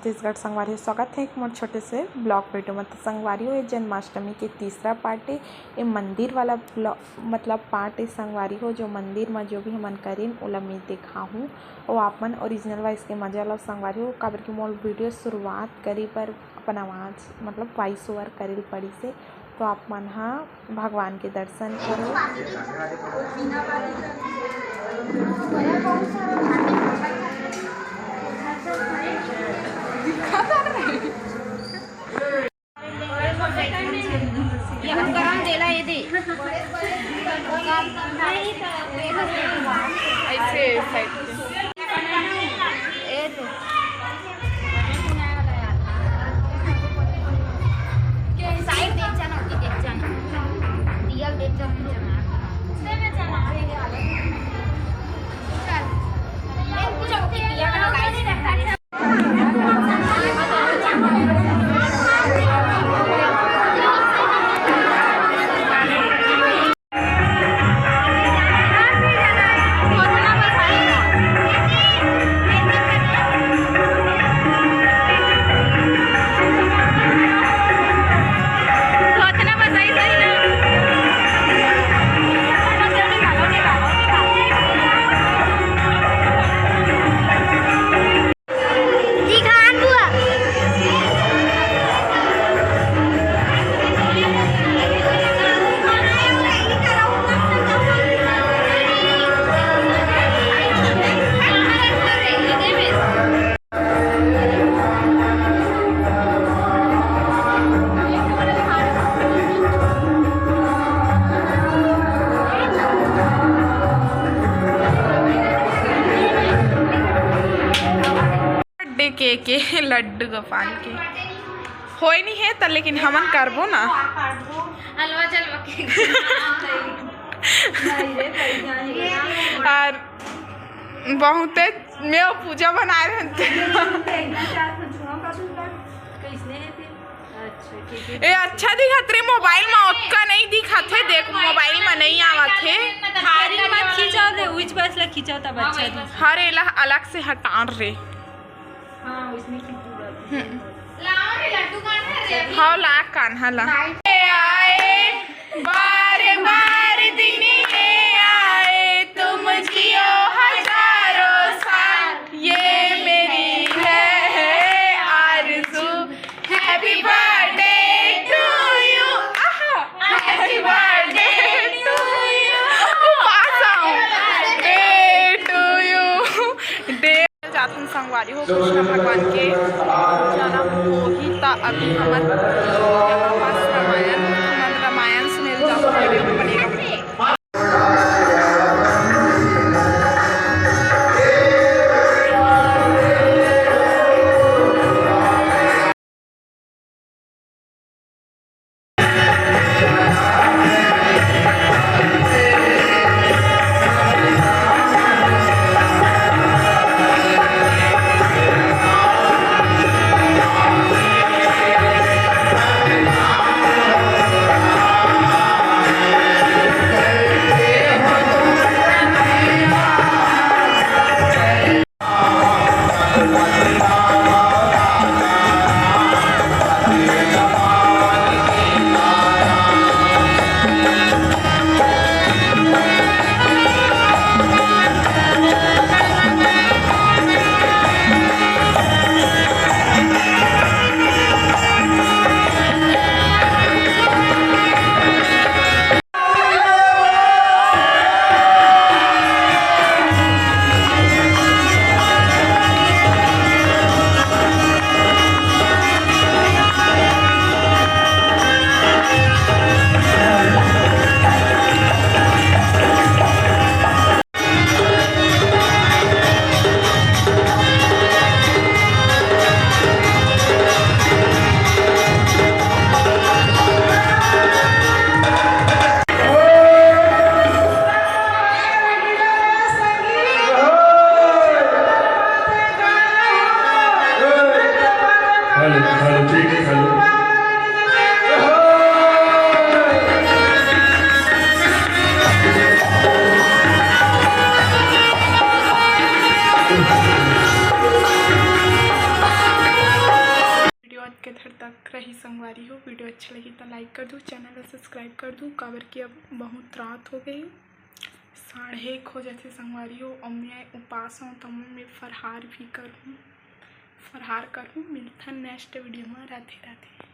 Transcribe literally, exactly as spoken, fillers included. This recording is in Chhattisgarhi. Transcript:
छत्तीसगढ़ संगवारी हो, स्वागत है एक मोर छोटे से ब्लॉग वीडियो में। तो संगवारी हो, ये जन्माष्टमी के तीसरा पार्ट है, ये मंदिर वाला ब्लॉ-, मतलब पार्ट है संगवारी हो, जो मंदिर में जो भी हमन करेन ओला मैं दिखाहूँ, और आप मन ओरिजिनल वॉइस के मजा लो संगवारी हो, काबर कि मोर वीडियो शुरुआत करे पर अपन आवाज़ मतलब वॉइस ओवर करे ल पड़ी से, तो आप मन ह भगवान के दर्शन करो। ये हम गरम देला, ये दे। ऐसे साइड से। ए तो। साइड देख जाना, ओती देख जाना। रियल देख जाना, चल। ए, पूजा ओती किया करना, गाइस। बर्थडे केक के लड्डू गोपाल के होए नहीं है त, लेकिन हमन करबो ना। हलवा जलवा के। और बहुते मैं पूजा बनाए रहते। कैसने है फिर? अच्छा, ठीक है। ए, अच्छा दिखत रे, मोबाइल में ओतका नहीं दिखत हे। देख, मोबाइल में नहीं आवत हे। थारी मत खींचो रे, उइच बस ला खींचो तब अच्छा दिखत। हर एला अलग से हटान रे। हाँ, उसमें की पूरा। हम्म। लाओ रे, लड्डू कान्हा रे। हाँ, ला कान्हा ला। आए, बार बार दिन ये आए, तुम जियो हजारों साल, ये मेरी है, है आरज़ू। Happy birthday to you, आहा, happy birthday to you, उपासम, day to you, day। जाथन संगवारी हो कृष्ण भगवान के जन्म होही, त अभी हमन यहाँ पास रामायण, हमन रामायण सुने जाथन, video बनेगा। हेलो, हेलो, ठीक है, हेलो। के धर तक रही संगवारी हो। वीडियो अच्छा लगी तो लाइक कर दू, चैनल ला सब्सक्राइब कर दू, काबर कि अब बहुत रात हो गई, साढ़े एक हो जाथे संगवारी हो। अब मैं उपास हूँ तो मैं फरहार भी करूँ, फरहार करूँ। मिलथन नेक्स्ट वीडियो में। राधे राधे।